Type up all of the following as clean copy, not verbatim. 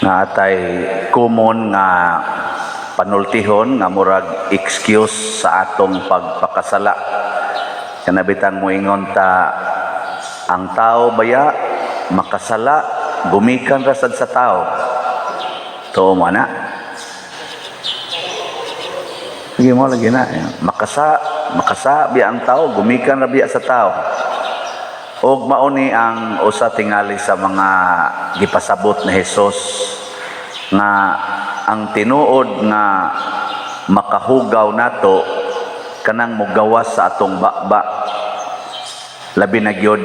Nga atay common nga panultihon nga murag excuse sa atong pagpakasala. Kanabitang moingon ta, ang tao baya makasala, gumikan ra sad sa tao. Tuo mo na? Sige mo lagi na. Makasa, makasa biya ang tao, gumikan ra biya sa tao. Og mao ni ang usa tingali sa mga gipasabot ni Hesus nga ang tinuod nga makahugaw nato kanang mugawas sa atong baba, labi na gyud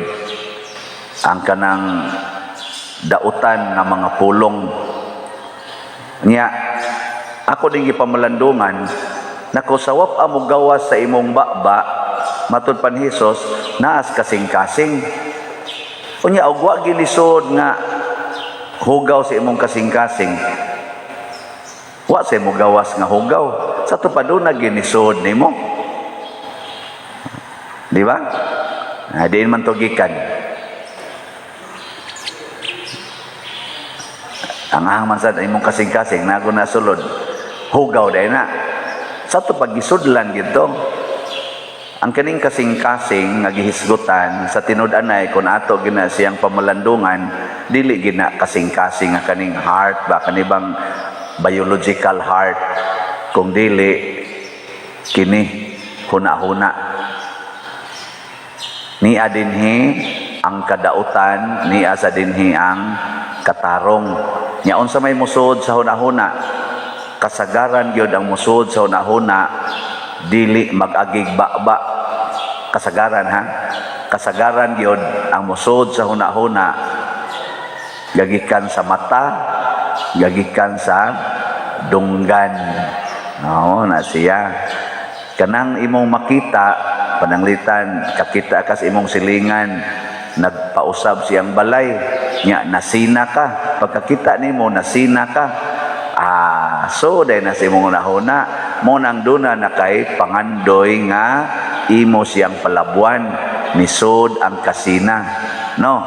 ang kanang dautan nga mga pulong niya. Ako din gipamalandungan nako sawap ang mugawas sa imong baba, matud pa ni Hesus, naas kasing-kasing. Unya og wa gilisod nga hugaw sa imong kasing-kasing, wa sa imong gawas nga hugaw sa to pa na ginisod nimo, di ba? Ah, diin man to gikan? Ang ahang man sad imong kasing-kasing nago na sulod, hugaw dahil na sa to pagisudlan gito ang kaning kasing-kasing nga gihisgutan sa tinud-anay. Kung ato gina siyang pamalandungan, dili gina kasing-kasing nga kaning heart ba, kanibang biological heart, kung dili kini huna-huna niya dinhi ang kadautan, niya sa dinhi ang katarong nya. Unsa may musod sa huna-huna? Kasagaran gyud ang musod sa huna-huna dili mag-agig baba. Kasagaran ha, kasagaran gyud ang musod sa huna-huna gagikan sa mata, gagikan sa dunggan. Oo na siya, kanang imong makita. Pananglitan kakita ka sa imong silingan nagpausab siyang balay nya, nasina ka. Pagkakita nimo, nasina ka. Ah, so dahil na sa imong hunahuna mo nang duna na kay pangandoy nga imo siyang palabuan, nisod ang kasina, no?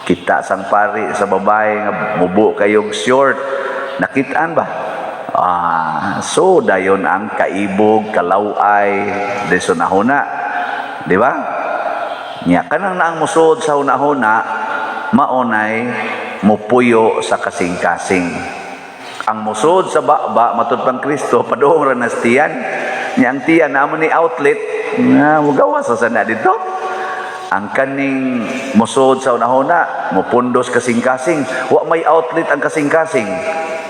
Kita sang pari sa babae nga mubo kayong short, nakitaan ba? Ah, so dayon ang kaibog, kalaway deso nahuna, di ba? Nya kanang naang musod sa hunahuna, maunay mupuyo sa kasing-kasing. Ang musod sa baba, matud pang Kristo, padung ra nas tiyan. Nya ang tiyan namo ni outlet nga mugawas sa sana dito. Ang kaning musod sa unahuna mupundos kasing-kasing, wa may outlet ang kasing-kasing.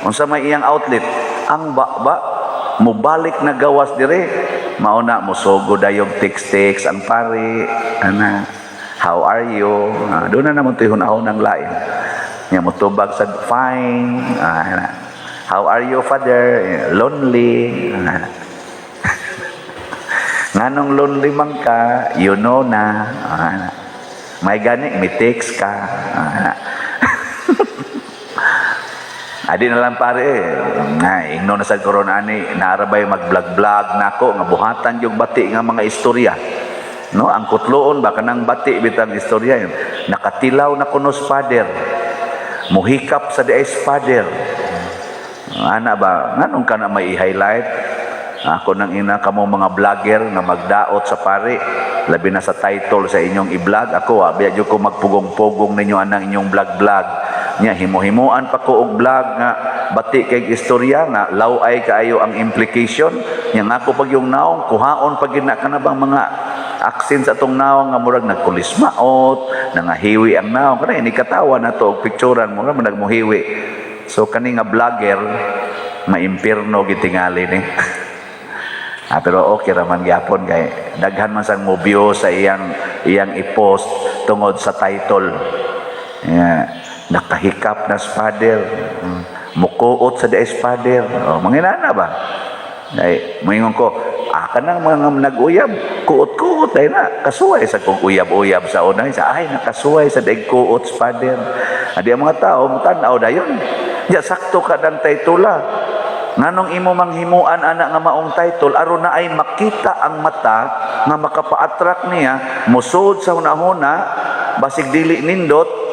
Unsa may iyang outlet? Ang baba, mubalik na gawas dire. Mao na musugo dayog text-text ang pari ana, "How are you?" Ah, doon na naman to'y hunahunang lain nya, mutubag sa "Fine." Ah, ana. "How are you, Father?" "Lonely." Ah. "Nganong lonely man ka?" "You know na." Ah, may gani, may text ka. Ah. Adi na lang pare eh. Nga, ingno na sa corona ani, naarabay mag-vlog-vlog nako nga buhatan yung bati nga mga istorya. No, ang kutloon ba kanang bati bitang istorya yun. Nakatilaw na kuno father. Muhikap sa diay father. Ana ba, nganong ka na may i-highlight? Ako nang ina kamo mga vlogger nga magdaot sa pari, labi na sa title sa inyong i-vlog. Ako ah, biya jud ko magpugong-pugong ninyo anang inyong vlog-vlog. Nya himo-himuan pa ko og vlog nga bati kay istorya nga law-ay kaayo ang implication. Nya nga ako pag yung naong kuhaon pag gina ka na bang mga accent sa atong naong nga murag nagkulismaot, nangahiwi ang naong kana ini katawa na to og picturean mo nga nagmuhiwi. So kani nga vlogger maimpirno gitingali ni. Ah, pero okay raman gyapon kay daghan man sang mo-view sa iyang iyang i-post tungod sa title. Yeah. Nakahikap na sa father. Mukuot sa diay father. Oh, manginana ba? Ay, moingon ko, ah, kanang mga nag-uyab, kuot-kuot ay na, kasuway sa kong uyab-uyab sa una. Sa, ay, nakasuway sa daig kuot sa father. Adi ang mga tao, mutanaw dayon. Ya, sakto ka ng titula. Nganong imo manghimuan ana nga maong title aron na ay makita ang mata nga makapa-attract niya, musod sa hunahuna, basig dili nindot.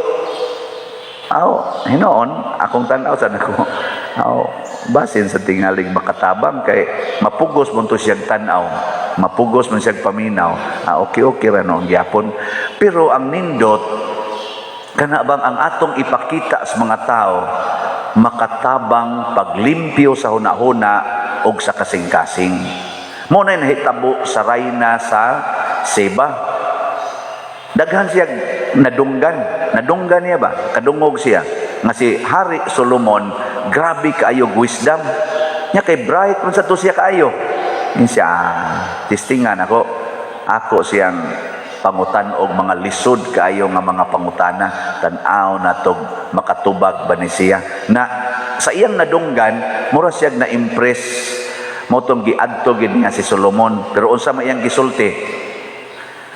Aw, hinoon, akong tan-aw sa nako. Aw, basin sa tingalig makatabang kay mapugos mo to siyang tan-aw. Mapugos man siyang paminaw. Ah, okay ra noon gyapon. Pero ang nindot kana bang ang atong ipakita sa mga tao makatabang paglimpyo sa hunahuna og sa kasing-kasing. Mao na nahitabo sa rayna sa Seba. Daghan siya nadunggan. Nadunggan niya ba? Kadungog siya. Nga si Hari Solomon, grabe kaayo wisdom. Nya kay bright man sa to siya kaayo. Yun siya, ah, testingan ako. Ako siyang pangutan og mga lisod kaayo nga mga pangutana, tan-aw na tog makatubag ba ni siya. Na sa iyang nadunggan, mura siya na-impress mao tong giadto gid niya si Solomon. Pero unsa man iyang gisulti?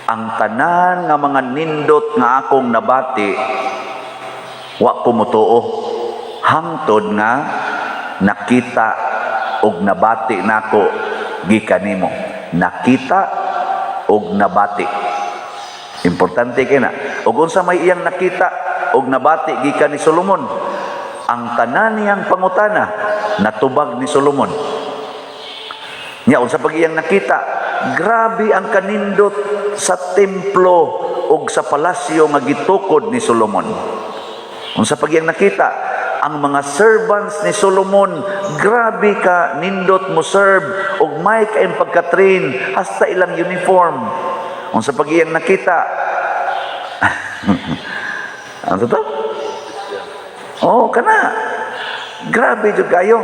"Ang tanan nga mga nindot nga akong nabati, wa ko motuo hangtod nga nakita og nabati nako gikan nimo." Nakita og nabati, importante kay na. Og unsa may iyang nakita og nabati gikan ni Solomon? Ang tanan niyang pangutana, natubag ni Solomon. Nya unsa pag iyang nakita? Grabe ang kanindot sa templo ug sa palasyo nga gitukod ni Solomon. Unsa pag iyang nakita? Ang mga servants ni Solomon, grabe ka nindot mo serve ug may kaayong pagka-train hasta ilang uniform. Unsa pag iyang nakita? Ano to? Oh, kana. Grabe jud kayo.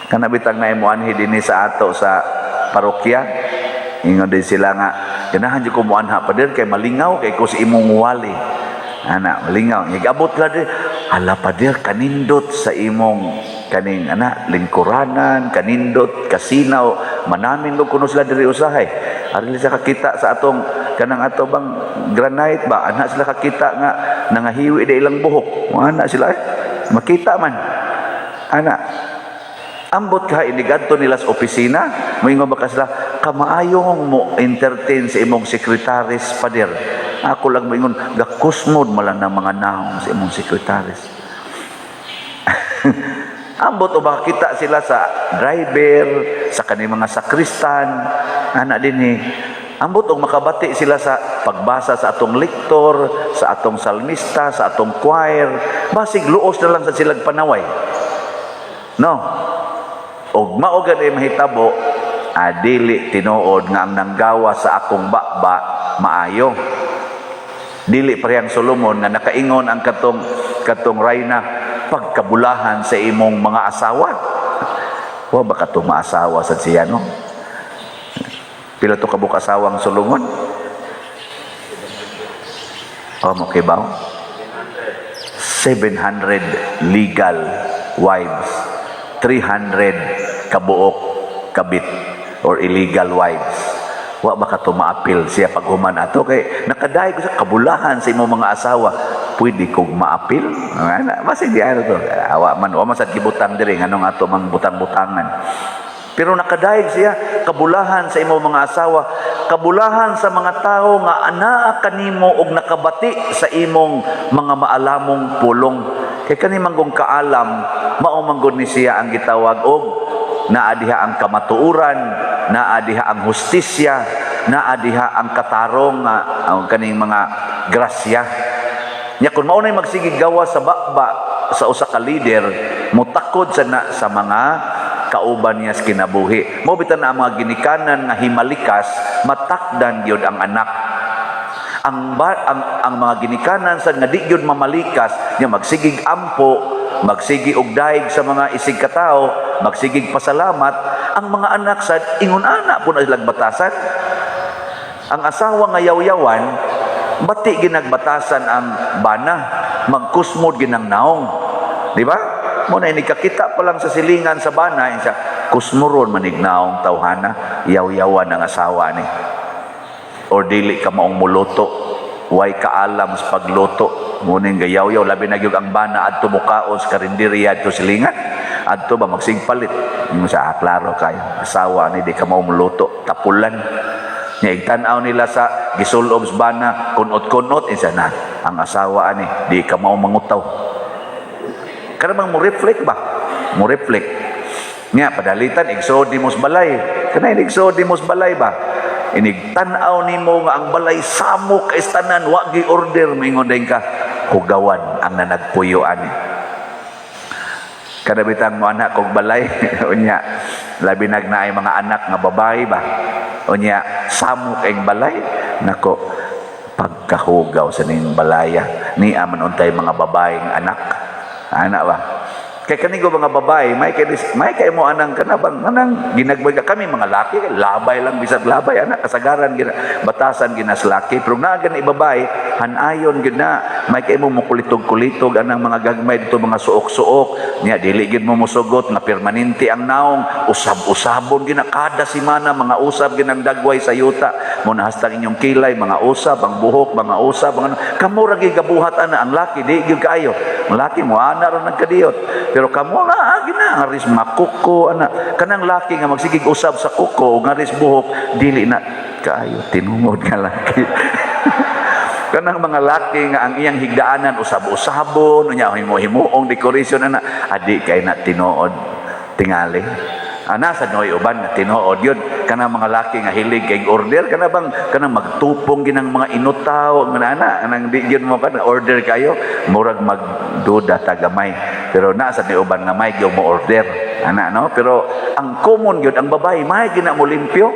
Kana bitang na mo anhi dinhi sa ato sa parokya. Ingon din sila nga ganahan jud ko moanha, pader, kay malingaw kay ko sa imong wali. Ana, malingaw. Igabot la din. "Hala, pader, kanindot sa imong kaning ana lingkuranan, kanindot, kasinaw, manamin ko kuno sila diri usahay." Ari sila kakita sa atong kanang ato bang granite ba, ana sila kakita nga nangahiwi da ilang buhok. Ana sila eh. Makita man. Ana, ambot ka inigadto nila sa opisina, moingon ba ka sila, "Kamaayong mo entertain sa imong secretaries, pader." Ako lang moingon, "Gakusmod man lang ng mga naong sa imong secretaries." Ambot o baka kita sila sa driver, sa kaning mga sakristan, ana dinhi. Ambot og makabati sila sa pagbasa sa atong lektor, sa atong salmista, sa atong choir, basig luos na lang sa silag panaway. No? Og mao gani mahitabo, ah, dili tinuod nga ang nanggawa sa akong baba maayo. Dili parehang Solomon nga nakaingon ang katong rayna, "Pagkabulahan sa imong mga asawa." Wa ba katong maasawa sa siya, no? Pila to kabuk asawang Solomon? Oh, mo kibaw? 700 legal wives, 300 kabuok kabit or illegal wives. Wa ba ka maapil siya paghuman ato kay nakadayeg ko sa kabulahan sa imong mga asawa? Pwede kog maapil. Ana, basig di ano to. Awa man, wa man sad gibutang diri nganong ato mang butang-butangan. Pero nakadayeg siya, "Kabulahan sa imong mga asawa, kabulahan sa mga tao nga anaa kanimo og nakabati sa imong mga maalamong pulong." Kay kani manggong kaalam, mao manggod ni siya ang gitawag og naa diha ang kamatuoran, naa diha ang hustisya, naa diha ang katarong nga ang kaning mga grasya. Nya kung mao na'y magsigig gawa sa baba sa usa ka leader, mutakod sa na sa mga kauban niya sa kinabuhi. Mao bitan na ang mga ginikanan nga himalikas, matakdan gyud ang anak. Ang, ba, ang mga ginikanan sa nga di gyud mamalikas, nya magsigig ampo, magsigi og daig sa mga isig katao, magsigig pasalamat, ang mga anak sad ingon ana po na silang batasan. Ang asawa nga yaw-yawan, bati ginagbatasan ang bana, magkusmod ginang naong. Di ba? Mao na kakita pa lang sa silingan sa bana, siya, "Kusmuron manig naong tawhana, yaw-yawan ang asawa ni." Or dili ka maong muluto, way kaalam sa pagluto. Muning gayaw-yaw, labi na gyud ang bana adto mukaon sa karinderya adto silingan. Adto ba magsigpalit. Ingon sa, "Ah, klaro kayo. Asawa ni di ka maong muluto, tapulan." Nya igtan-aw nila sa gisulob sa bana, kunot-kunot, isa na. Ang asawa ani, di ka mao mangutaw. Kana bang mo reflect ba? Mo reflect. Nya padalitan igsood nimo sa balay. Kana igsood nimo sa balay ba? Inig tan-aw nimo nga ang balay samok kay tanan, wa gi order, moingon din ka, hugawan ang nanagpuyo ani. Kada bitang mo anak kog balay, unya labi nag naay mga anak nga babae ba, unya samok ang balay, nako, pagkahugaw sa ning balaya ni man untay mga babaeng anak anak ba. Kay kanigo mga babae, may kay mo anang kana bang anang ginagmay ka. Kami mga laki, labay lang, bisag labay anak, kasagaran gina batasan ginas laki, pero naa gani babae, hanayon gid na may kay mo mukulitog-kulitog anang mga gagmay dito, mga suok-suok niya, dili gid mo musugot nga permanente ang naong, usab-usabon gina kada semana, mga usab ginang dagway sa yuta mo na, hastang inyong kilay mga usab, ang buhok mga usab, ang ano kamo ra gigabuhat ana. Ang laki di gyud kaayo, ang laki mo ana ra nagkadiyot, pero kamo na gina ngaris mga kuko ana. Kanang laki nga magsigig usab sa kuko o ngaris buhok, dili na kaayo tinungod nga laki. Kanang mga laki nga ang iyang higdaanan usab-usabon, unya himo-himuong decoration ana, adi kay na tinuod tingali. Ana sa noy uban nga tinuod yun. Kanang mga laki nga hilig kay order, kana bang kanang magtupong ginang mga inutaw nga ana, kanang di gyud mo kana order kayo, murag magduda tagamay. Pero naa sa ni uban nga may gyud mo order ana, no? Pero ang common gyud, ang babae may gina mo limpyo.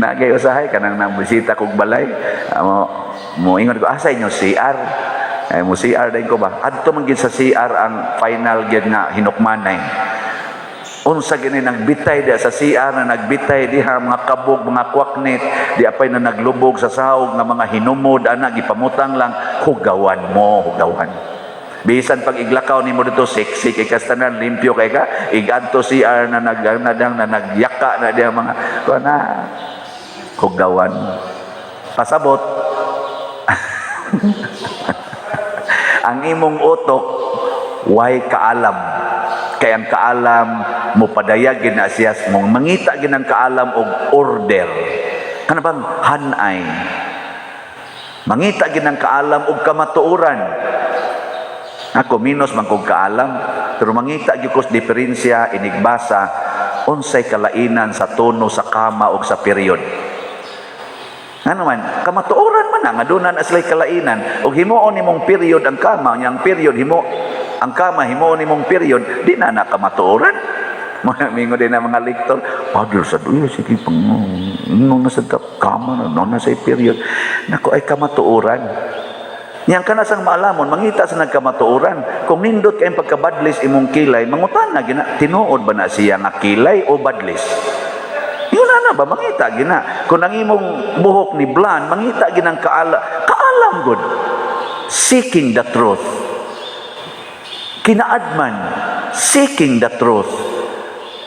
Nagay usahay kanang nambisita kog balay. Amo mo ingon ko, "Asa inyo CR?" Ay mo CR din ko ba? Adto man gid sa CR ang final gid nga hinukmanay. Unsa gini nagbitay diha sa CR na nagbitay diha, mga kabog, mga kwaknit, di apay na naglubog sa sahog nga mga hinumod ana, gipamutang lang, hugawan mo, hugawan. Bisan pag iglakaw nimo dito, sexy kay kastanan, limpyo kay ka, igadto CR na nagnadang na nagyaka na diha mga kuan na, hugawan. Pasabot, ang imong utok way kaalam, kay ang kaalam mo padayag gid na siya, mong mangita gid ang kaalam og order, kana bang hanay, mangita gid ang kaalam og kamatuoran. Ako minus man kog kaalam, pero mangita gyud ko sa diferensya inigbasa unsay kalainan sa tono sa kama og sa period. Ano man, kamatuoran man na, nga doon na sila'y kalainan. Og himuon nimong period ang kama, ang period, himo, ang kama, himuon nimong period, di na na kamatuoran. Mga mingo din na mga lektor, "Father, sa duyo, sige, pang, no na sa kama, no na sa period." Nako, ay kamatuoran. Yang kanasang maalamon, mangita sa nagkamatuoran. Kung nindot kayong pagkabadlis imong kilay, mangutana gina, tinuod ba na siya nga kilay o badlis? Yun na na ba, mangita gina. Kung ang imong buhok ni blonde, mangita ginang kaalam gud. Seeking the truth. Kinaadman, seeking the truth.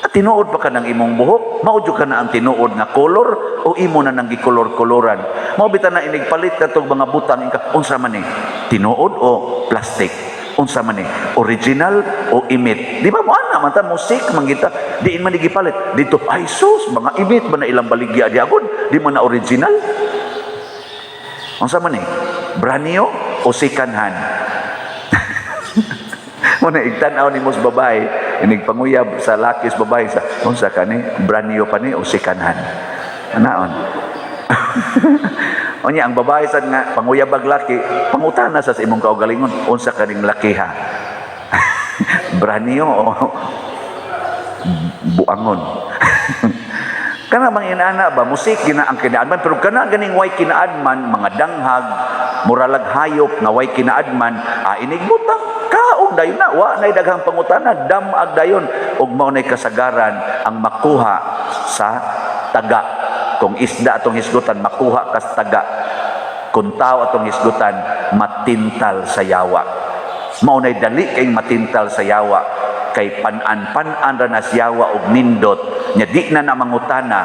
At tinuod pa ka ng imong buhok, mao jud ka na ang tinuod nga color o imo na nang gikolor-koloran? Mao bitaw na inigpalit ka tog mga butang ka, unsa man ni? Tinuod o plastic? Unsa man ni? Original o imit? Di ba mo ana man ta mo seek man kita, diin man gipalit. Dito ay sus, mga imit man na ilang baligya diagod, di man na original. Unsa man ni? Brand new o second hand? Mo na igtan-aw nimo sa babae, inig panguyab sa laki sa babae sa unsa kani, brand new pa ni o second hand? Anaon. Unya ang babae sad nga panguyab ag laki, pangutana sa imong kaugalingon, unsa kaning laki ha? Brand new o buangon? Kana bang inana ba, musik gina ang kinaadman, pero kana ganing way kinaadman, mga danghag, muralag hayop nga way kinaadman, inigbutang kaog dayon na, wa nay daghang pangutana, damag dayon, ug mao nay kasagaran ang makuha sa taga. Kung isda atong hisgutan, makuha kas taga. Kung tao atong hisgutan, matintal sa yawa. Mao nay dali kay matintal sa yawa, kay pan-an-pan-an ra na siyawa og nindot nya, di na na mangutana,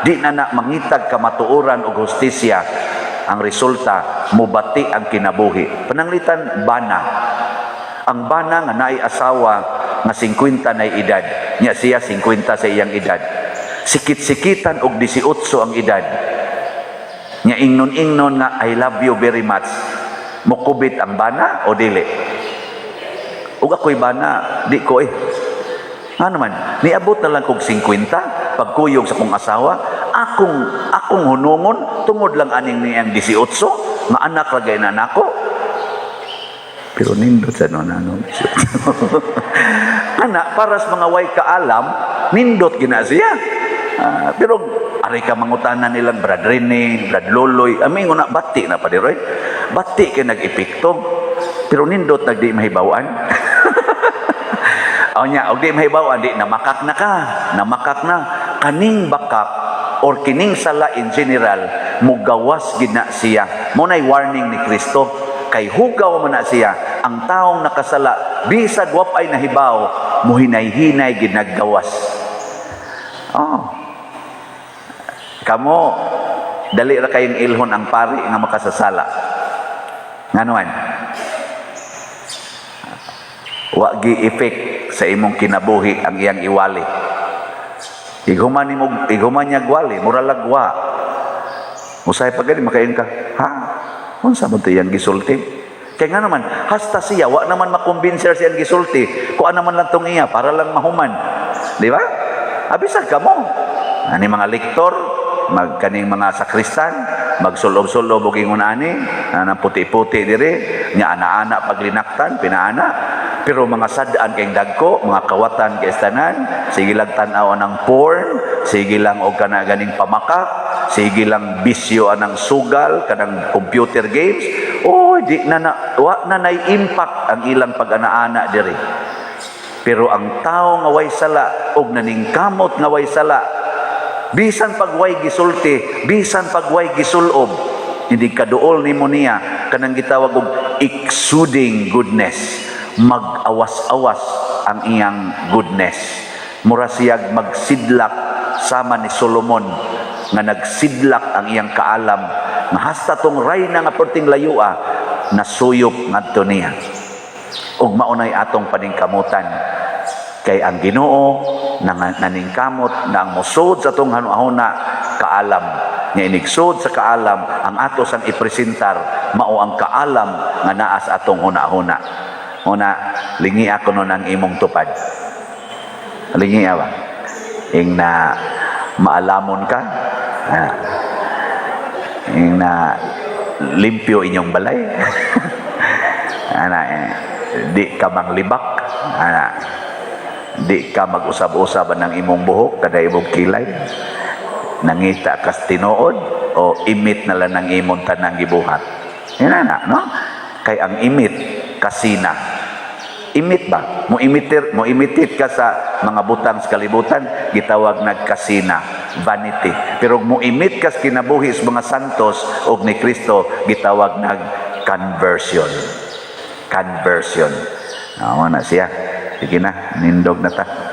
di na na mangitag kamatuoran og hustisya. Ang resulta, mubati ang kinabuhi. Pananglitan bana, ang bana nga naay asawa nga 50 na edad nya, siya 50 sa iyang edad, sikit-sikitan og 18 ang edad nya, ingnon-ingnon nga, "I love you very much." Mukubit ang bana o dili? Ug ako'y bana, di ko eh. Nga naman, niabot na lang kog 50, pagkuyog sa kong asawa, akong hunungon, tungod lang aning niyang 18, nga anak lagay na nako. Pero nindot sa no, ano, 18. Ana, para sa mga way kaalam, nindot gina siya. Ah, pero aray ka mangutana nilang Brad Rene, Brad Loloy, aming una bati na pa di Roy. Bati kay nag-epekto. Pero nindot nagdi mahibawan. O nya, og di mahibawan, di namakak na ka. Namakak na. Kaning bakak or kining sala in general, mugawas gid na siya. Mao nay warning ni Kristo. Kay hugaw man na siya, ang taong nakasala, bisag wa pay nahibaw, muhinay-hinay gid naggawas. Oh. Kamo, dali ra kayong ilhon ang pari nga makasasala. Nganuan? Wa gi effect sa imong kinabuhi ang iyang iwali. Ighuman nimo, ighuman niya gwali, mura lagwa. Usahay pa gani makain ka. Ha? Unsa man to iyang gisulti? Kay nga naman, hasta siya wa naman makumbinser siyang gisulti. Kuan naman lang tong iya para lang mahuman. Di ba? Abisag kamo. Ani mga lektor, mag kaning mga sakristan, magsulob-sulob og ingon ani, anang puti-puti diri, nya ana-ana paglinaktan, pinaana. Pero mga sad-an kay dagko, mga kawatan kay tanan, sige lang tan-aw anang porn, sige lang og kana ganing pamakak, sige lang bisyo anang sugal, kanang computer games. Oh, di na na wa na nay impact ang ilang pag-ana-ana diri. Pero ang tao nga way sala og naningkamot nga way sala, bisan pagway gisulti, bisan pagway gisulob, hindi kaduol nimo niya kanang gitawag og exuding goodness, mag-awas-awas ang iyang goodness. Mura siyag magsidlak sama ni Solomon nga nagsidlak ang iyang kaalam nga hasta tong rayna nga perting layua nasuyop ngadto niya. Ug maunay atong paningkamutan kay ang Ginoo naningkamot na ang mosud sa atong hunahuna kaalam nga inigsud sa kaalam, ang ato sang ipresentar mao ang kaalam nga naa sa atong hunahuna. Una, lingi ako nun ang imong tupad. Lingi ba ing na maalamon ka, ah, ing na limpyo inyong balay, ana, eh, di ka manglibak, ana, di ka mag-usab-usab ng imong buhok kada imong kilay, nangita kas tinuod o imit na lang ng imong tanang gibuhat. Yan na, no? Kay ang imit kasina. Imit ba mo imitir, mo imitate ka sa mga butang sa kalibutan, gitawag nagkasina, vanity. Pero mo imit ka sa kinabuhi sa mga santos og ni Kristo, gitawag nag conversion. Conversion. Mao na siya. Sige na, nindog na ta.